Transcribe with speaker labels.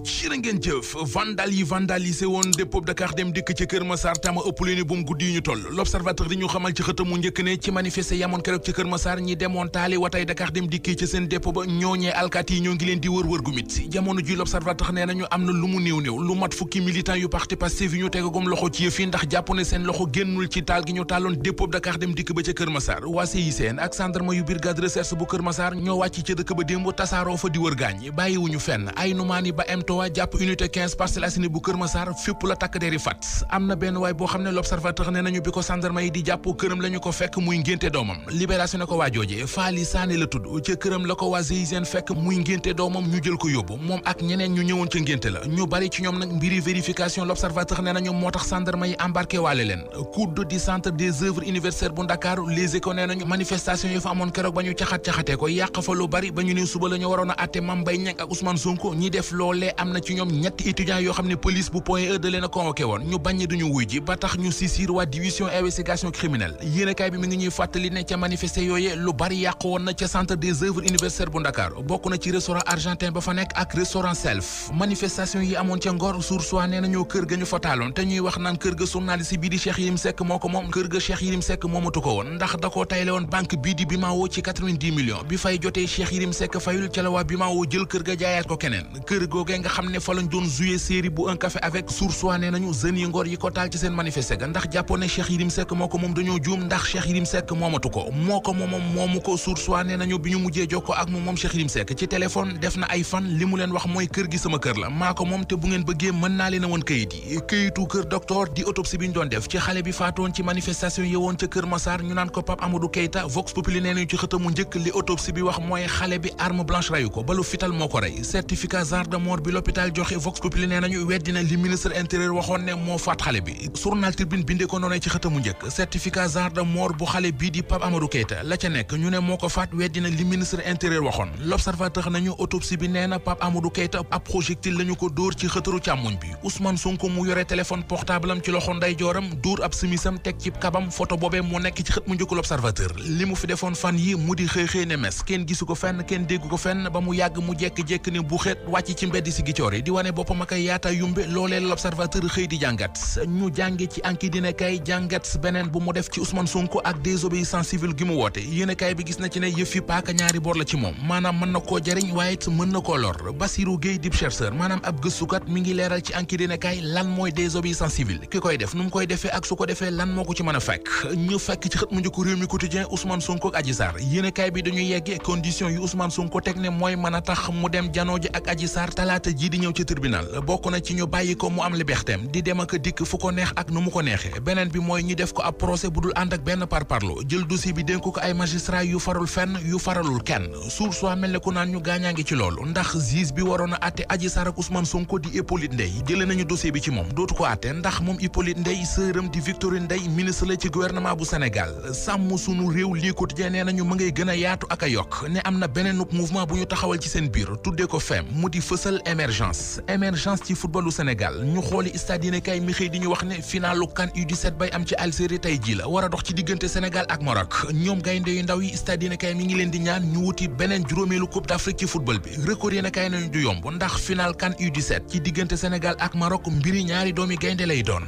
Speaker 1: jërë ngeen jëf vandal yi vandalisé woon dépôt Dakar Dem Dikk ci Kër Massar tama ëpp leen bu mu guddi yu ñu toll l'observateur di ñu xamal ci xëtam mu njëkk ne ci manifester yamoon keroog ci Kër Massar ñi demoon taali watay Dakar Dem Dikk ci seen dépôt ba ñooñee alkaati yi ñoo ngi leen di wër gu mit jamono ji l'observateur nee nañu am na lu mu néew lu mat fukki militant yu parti Pastef yi ñu tegagum loxo ci yëf yi ndax jàpp ne seen loxo génnul ci taal gi ñu taaloon dépôt Dakar Dem Dikk ba ca Kër Massar waa CICN ak gendarme yu brigade recherche bu Kër Massar ñoo wàcc ca dëkk ba démb tasaaroo fa di wër gaañ bàyyiwuñu fenn ay numaani ba M3 jàpp unité 15 Parcelles Assainies bu Kër Massar fépp la takk deri fat am na benn waay boo xam ne l'observateur ne nañu bi ko gendarme yi di jàpp këram la ñu ko fekk muy ngénte doomam libération ne ko waajooje Faali Saane la tudd ca këram la ko waa GIGN fekk muy ngénte doomam ñu jël ko yóbbu moom ak ñeneen ñu ñëwoon ca ngénte la ñu bari ci ñoom nag mbiri vérification l'observateur ne nañu moo tax gendarme yi embarqué waale leen COUD di centre des œuvres universitaires bu Ndakaaru Les Échos nee nañu manifestation yi fa amoon keroog ba ñu caxat-caxatee ko yàq fa lu bari ba ñu ne suba la ñu waroon a atte Mame Mbaye Niang ak Ousmane Sonko ñi def loolee am na ci ñoom ñetti étudiants yoo xam ne police bu Point E da leen a convoqué woon ñu bañ duñu wuy ji ba tax ñu saisir waa division investigation criminelle yéenekaay bi mi ngi ñuy fàttali ne ca manifester yooye lu bari yàq woon na ca centre des œuvres universitaires bu Dakar bokk na ci restaurant argentin ba fa nekk ak restaurant Self manifestation yi amoon ca Ngor Source A nee nañoo kër ga ñu fa taaloon te ñuy wax naan kër ga journaliste bii di Cheikh Yérim Seck moo ko moom kër ga Cheikh Yérim Seck moomatu ko woon ndax da koo tayle woon banque bii di Bimao ci 90 millions bi fay jotee Cheikh Yérim Seck fayul ca la waa Bimao jël kër ga jaayaat ko keneen kër googee nga xam ne fa lañ doon jouer série bu un café avec Source A nee nañu jeunes yi Ngor yi ko taal ci seen manifester ga ndax jàppoon ne Cheikh Yérim Seck moo ko moom dañoo juum ndax Cheikh Yérim Seck moomatu ko moo ko moomu ko Source A nee nañu bi ñu mujjee jokkoo ak moom Cheikh Yérim Seck ci téléphone def na ay fan li mu leen wax mooy kër gi sama kër la maa ko moom te bu ngeen bëggee mën naa leen a woon kayit yi kayitu kër docteur di autopsie bi ñu doon def ci xale bi faatoon ci manifestation yi woon ca Kër Massar ñu naan ko Pape Amadou Keita Vox Populi nee nañu ci xëtamu njëkk li autopsie bi wax mooy xale bi arme blanche rayu ko balu fital moo ko rey certificat genre de mort bi l'hôpital joxe Vox Populi nee nañu weddina li ministre intérieur waxoon ne moo faat xale bi journal Tribune bindee ko noonu ci xëtamu njëkk certificat genre de mort bu xale bii di Pape Amadou Keita la ca nekk ñu ne moo ko faat weddina li ministre intérieur waxoon l'observateur nañu autopsie bi nee na Pape Amadou Keita ab projectile lañu ko dóor ci xëtaru càmmoñ bi Ousmane Sonko mu yore téléphone portable am ci loxo ndeyjooram dóor ab simisam teg ci kabam photo boobee moo nekk ci xët mu njëkk l'observateur li mu fi defoon fan yi mu di xëy ne mes kenn gisu ko fenn kenn déggu ko fenn ba mu yàgg mu jekk-jekk ne bu xeet wàcc ci mbedd si gicoor yi di wane boppam ak ay yaata yumbe loolee l'observateur xëy di jàngat ñu jànge ci enquête dina kay jàngat beneen bu mu def ci Ousmane Sonko ak désobéissance civile gi mu woote yéenekaay bi gis na ci ne yëf yi paaka ñaari bor la ci moom maanaam mën na koo jariñ waaye it mën na koo lor Bassirou Gueye dib chercheur maanaam ab gëstukat mi ngi leeral ci enquête dina kay lan mooy désobéissance civile ki koy def nu mu koy defee ak su ko defee lan moo ko ci mën a fekk ñu fekk ci xët mu njëkk Rewmi Quotidien Ousmane Sonko ak Adji Sarr yéenekaay bi dañuy yeggee condition yu Ousmane Sonko teg ne mooy mën a tax mu dem janoo ji ak Adji Sarr talaata ji di ñëw ci tribunal bokk na ci ñu bàyyi ko mu am libertéem di dem ak dikk fu ko neex ak nu mu ko neexee beneen bi mooy ñu def ko ab procès bu dul ànd ak benn parparlo jël dossier bi dénk ko ay magistrat yu farul fenn yu faralul kenn Source A mel ne ku naan ñu gaañaa ngi ci loolu ndax juge bi waroon a àtte Adji Sarr ak Ousmane Sonko di Hippolyte Ndeye jëlee nañu dossier bi ci moom dootu ko àtte ndax moom Hippolyte Ndeye sëram di Victorine Ndeye ministre la ci gouvernement bu Sénégal sàmm sunu réew lii quotidien nee nañu ma ngay gën a yaatu ak a yokk ne am na beneen mouvement bu ñu taxawal ci seen biir tuddee ko FEM mu di fësal émergence ci footballu Sénégal ñu xooli stade yéene kay mi xëy di ñu wax ne finalu CAN U17 bay am ci Algérie tey jii la war a dox ci diggante Sénégal ak Maroc ñoom gaynde yu ndaw yi stade yéene kay mi ngi leen di ñaan ñu wuti beneen juróomeelu coupe d'Afrique ci football bi record yéene kay nañu du yomb ndax final CAN U17 ci diggante Sénégal ak Maroc mbiri ñaari doomi gaynde lay doon